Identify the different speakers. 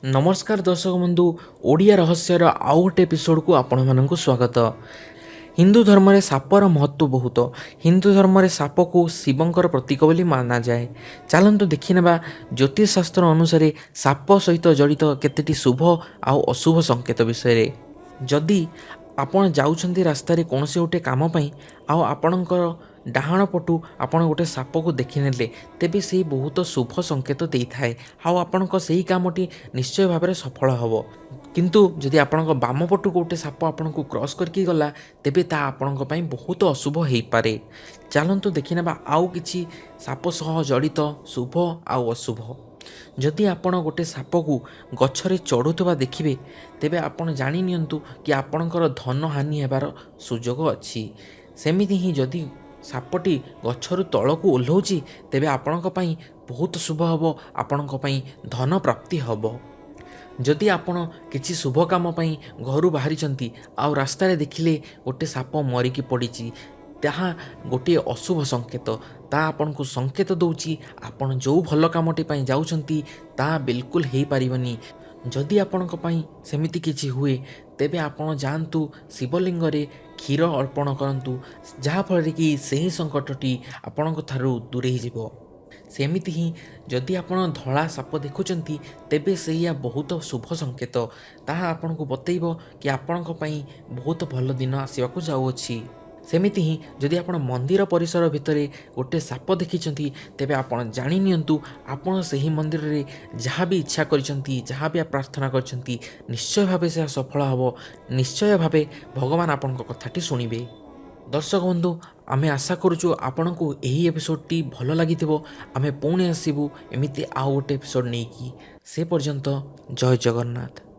Speaker 1: ନମସ୍କାର ଦର୍ଶକ ବନ୍ଧୁ, ଓଡ଼ିଆ ରହସ୍ୟର ଆଉ ଗୋଟେ ଏପିସୋଡ଼କୁ ଆପଣମାନଙ୍କୁ ସ୍ୱାଗତ। ହିନ୍ଦୁ ଧର୍ମରେ ସାପର ମହତ୍ତ୍ୱ ବହୁତ। ହିନ୍ଦୁ ଧର୍ମରେ ସାପକୁ ଶିବଙ୍କର ପ୍ରତୀକ ବୋଲି ମାନାଯାଏ। ଚାଲନ୍ତୁ ଦେଖିନେବା ଜ୍ୟୋତିଷ ଶାସ୍ତ୍ର ଅନୁସାରେ ସାପ ସହିତ ଜଡ଼ିତ କେତେଟି ଶୁଭ ଆଉ ଅଶୁଭ ସଂକେତ ବିଷୟରେ। ଯଦି ଆପଣ ଯାଉଛନ୍ତି ରାସ୍ତାରେ କୌଣସି ଗୋଟେ କାମ ପାଇଁ ଆଉ ଆପଣଙ୍କର ଡାହାଣ ପଟୁ ଆପଣ ଗୋଟେ ସାପକୁ ଦେଖିନେଲେ, ତେବେ ସେଇ ବହୁତ ଶୁଭ ସଂକେତ ଦେଇଥାଏ ଆଉ ଆପଣଙ୍କ ସେଇ କାମଟି ନିଶ୍ଚୟ ଭାବରେ ସଫଳ ହେବ। କିନ୍ତୁ ଯଦି ଆପଣଙ୍କ ବାମ ପଟୁ ଗୋଟେ ସାପ ଆପଣଙ୍କୁ କ୍ରସ୍ କରିକି ଗଲା, ତେବେ ତାହା ଆପଣଙ୍କ ପାଇଁ ବହୁତ ଅଶୁଭ ହେଇପାରେ। ଚାଲନ୍ତୁ ଦେଖିନେବା ଆଉ କିଛି ସାପ ସହ ଜଡ଼ିତ ଶୁଭ ଆଉ ଅଶୁଭ। ଯଦି ଆପଣ ଗୋଟେ ସାପକୁ ଗଛରେ ଚଢ଼ୁଥିବା ଦେଖିବେ, ତେବେ ଆପଣ ଜାଣି ନିଅନ୍ତୁ କି ଆପଣଙ୍କର ଧନ ହାନି ହେବାର ସୁଯୋଗ ଅଛି। ସେମିତି ହିଁ ଯଦି ସାପଟି ଗଛରୁ ତଳକୁ ଓହ୍ଲାଉଛି, ତେବେ ଆପଣଙ୍କ ପାଇଁ ବହୁତ ଶୁଭ ହେବ, ଆପଣଙ୍କ ପାଇଁ ଧନ ପ୍ରାପ୍ତି ହେବ। ଯଦି ଆପଣ କିଛି ଶୁଭ କାମ ପାଇଁ ଘରୁ ବାହାରିଛନ୍ତି ଆଉ ରାସ୍ତାରେ ଦେଖିଲେ ଗୋଟେ ସାପ ମରିକି ପଡ଼ିଛି, ତାହା ଗୋଟିଏ ଅଶୁଭ ସଂକେତ। ତାହା ଆପଣଙ୍କୁ ସଂକେତ ଦେଉଛି, ଆପଣ ଯେଉଁ ଭଲ କାମଟି ପାଇଁ ଯାଉଛନ୍ତି ତାହା ବିଲକୁଲ ହେଇପାରିବନି। ଯଦି ଆପଣଙ୍କ ପାଇଁ ସେମିତି କିଛି ହୁଏ, ତେବେ ଆପଣ ଯାଆନ୍ତୁ, ଶିବଲିଙ୍ଗରେ କ୍ଷୀର ଅର୍ପଣ କରନ୍ତୁ, ଯାହାଫଳରେ କି ସେହି ସଙ୍କଟଟି ଆପଣଙ୍କ ଠାରୁ ଦୂରେଇ ଯିବ। ସେମିତି ହିଁ ଯଦି ଆପଣ ଧଳା ସାପ ଦେଖୁଛନ୍ତି, ତେବେ ସେଇଆ ବହୁତ ଶୁଭ ସଂକେତ। ତାହା ଆପଣଙ୍କୁ ବତେଇବ କି ଆପଣଙ୍କ ପାଇଁ ବହୁତ ଭଲ ଦିନ ଆସିବାକୁ ଯାଉଅଛି। ସେମିତି ହିଁ ଯଦି ଆପଣ ମନ୍ଦିର ପରିସର ଭିତରେ ଗୋଟେ ସାପ ଦେଖିଛନ୍ତି, ତେବେ ଆପଣ ଜାଣି ନିଅନ୍ତୁ, ଆପଣ ସେହି ମନ୍ଦିରରେ ଯାହା ବି ଇଚ୍ଛା କରିଛନ୍ତି, ଯାହା ବି ପ୍ରାର୍ଥନା କରିଛନ୍ତି, ନିଶ୍ଚୟ ଭାବେ ସେହା ସଫଳ ହେବ। ନିଶ୍ଚୟ ଭାବେ ଭଗବାନ ଆପଣଙ୍କ କଥାଟି ଶୁଣିବେ। ଦର୍ଶକ ବନ୍ଧୁ, ଆମେ ଆଶା କରୁଛୁ ଆପଣଙ୍କୁ ଏହି ଏପିସୋଡ଼ଟି ଭଲ ଲାଗିଥିବ। ଆମେ ପୁଣି ଆସିବୁ ଏମିତି ଆଉ ଗୋଟେ ଏପିସୋଡ଼ ନେଇକି। ସେ ପର୍ଯ୍ୟନ୍ତ ଜୟ ଜଗନ୍ନାଥ।